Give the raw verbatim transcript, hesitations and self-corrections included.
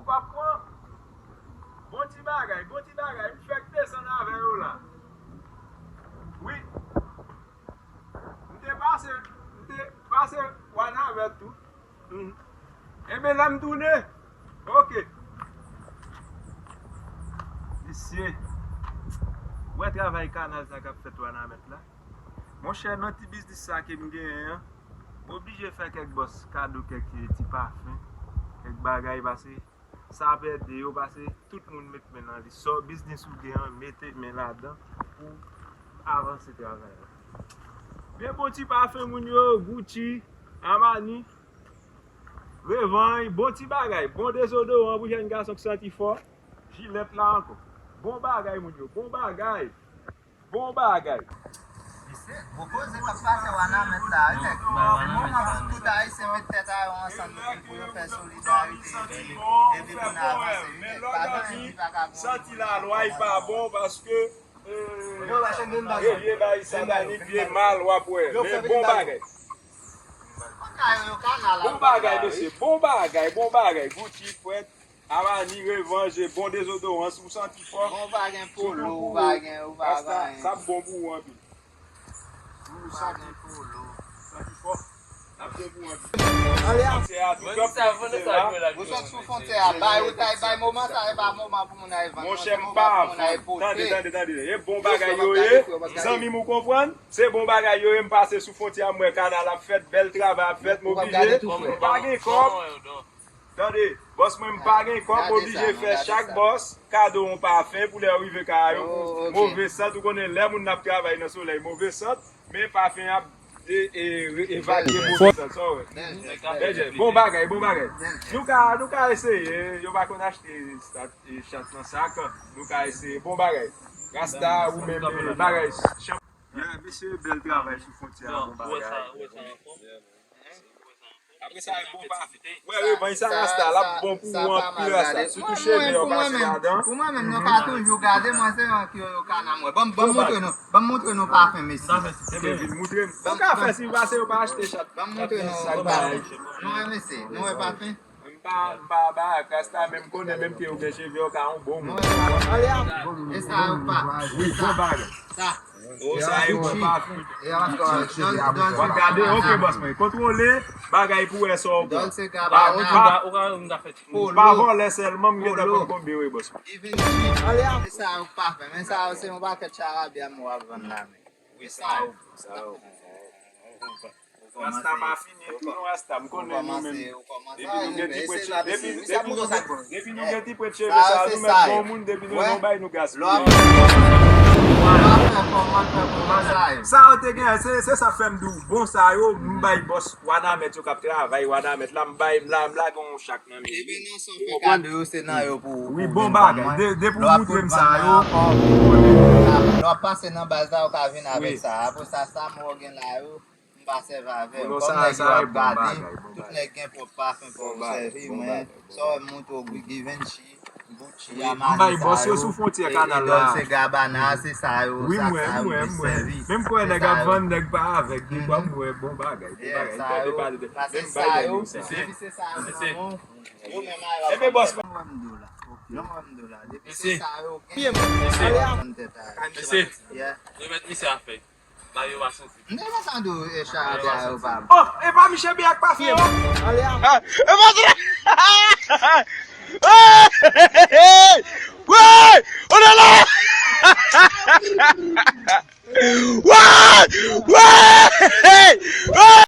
W ap pran bon ti bagay, bon ti bagay. M fèk desann avè yo la. Wi. M te pase, m te pase Wanament tou. Mhm. Enben, lè m tounen, oke. Mesye, w wè travay kanal sa k ap fèt Wanament la? Monchè, nan ti biznis sa ke m genyen an, m oblije fè kèk bòs kado kèk ti pafen, kèk bagay, pase sa ap ede yo, pase tout moun met men nan li. Sa w biznis ou gen an, mete men ladan pou avanse travay la. Men bon ti pafen moun yo, Gucci, Armani, Revanj, bon ti bagay, bon dezodoran pou jèn gason k santi fò. Jilèt la ankò. Bon bagay moun yo, bon bagay. Bon bagay. Mesye, gwo koze k ap pase Wanament la, wi, nèg. Se moman pou tout Ayisyen met tèt a yo ansanm pou yo fè solidarite epi, epi pou n avanse, wi, nèg. Pa gen anyen ki pa ka bon. Santi lalwa, li pa bon paske, eh, vye bagay sa, Dani, vye mal w ap wè. Men bon bagay. Bon bagay, mesye. Bon bagay, bon bagay. Gucci, Fred, Armani, Revanj, bon dezodorans, ou santi fò. Bon, ou pa gen polo, ou pa gen, ou pa gen. Sa ap bon pou ou anpil. Ou santi fò. L ap bon pou ou anpil. Fwontyè a tou top, mesye la. Ou sot sou fwontyè a, bay, ou t al bay moman sa, e pa moman pou moun al vann non, se moman pou moun al pote. Monchè, m pa vann. Tande, tande, tande. E bon bagay yo ye. Zanmi m, ou konprann? Se bon bagay yo ye, m pase sou fwontyè a, m wè kanal ap fèt, bèl travay ap fèt, m oblije, m pa gen kòb. Tande, bòs mwen, m pa gen kòb, m oblije fè chak bòs kado yon pafen pou lè yo rive kay yo, pou move sant, ou konnen lè moun nan ap travay nan solèy, move sant, men pafen ap e, e, evakye move sant, sa w wè. Bèl jès, bon bagay, bon bagay. Nou ka, nou ka eseye, yo pa konn achte stat, e, chat nan sak, nou ka eseye, bon bagay. Rasta, ou menm, e, bagay, chanpyon. Yeah, mesye, bèl travay sou fwontyè a, bon bagay. Apre sa, e bon pafen. Wè, Revanj sa, Rasta, l ap bon pou ou anpil, Rasta. Sitou cheve yo pase ladan. Pou mwen menm, nou ka toujou gade, mwen se yon ki yo ka nan mwen. Ban m, ban m montre nou, ban m montre nou pafen, mesye. Ebyen, vin montre m. Ou ka fè si pase yo pa achte chat. Ban m montre nou, nou wè, mesye, nou wè pafen. M pa, m pa ba ak Rasta, men m konnen menm ke ou gen cheve, ou ka yon bon moun. E sa yo pa. Wi, bon bagay. Sa. O, sa yo pa. W ap gade, oke, bòs mwen. Kontwole bagay pou wè sa w pran. Pa, pa, pa vòlè sèlman, m gentan konn konbyen wi, bòs mwen. E sa yo pa fè, men sa yo se yon pakèt charabya m w ap vann la, men. Wi, sa yo. Sa yo. Rasta pa fini tou non, Rasta, m konnen nou menm. Depi nou gen ti pwent cheve, depi, depi nou gen, depi nou gen ti pwent cheve sa, nou mèt bon moun, depi nou gen yon bay nou gaspiye. Sa yo te gen, se, se sa fè m di w, bon sa yo, m bay bòs Wanament yo k ap travay Wanament la, m bay, m la, m lage yon chak nan men yo. Ou konprann? Wi, bon bagay. De, depi w montre m sa yo. Lè w ap pase nan baz la, ou ka vin avèk sa. Apre sa, sa m wè w gen la yo, m pa sèvi avè yo. Kòm nèg yo ap gade, tout nèg gen pwòp pafen pou yo sèvi, men sa w wè m montre w, Givenchy, Gucci, Armani, sa yo, e, e Dolce Gabbana, se sa yo, sa, sa yo plis sèvi. Menm kwè nèg ap vann, nèg pa avèk, gen bò m wè bon bagay, bon bagay. Sa yo, paske sa yo, depi se sa yo nan men w, yo menm a yo ap vann tèt. Ebyen, bòs. Jan m wè m di w la. Jan m wè m di w la. Depi se sa yo gen, ale a vann tèt a yo. Mesye, remèt misye afè. Ba yo pa santi. M te kontan di w, e, charabya yo pa bon. Oh, e pa Miche Bè ak pafen yo? Ale a. Ah, e pa vre. Hey! Hey! Hey! Oh là là! Ouais! Ouais! Ouais!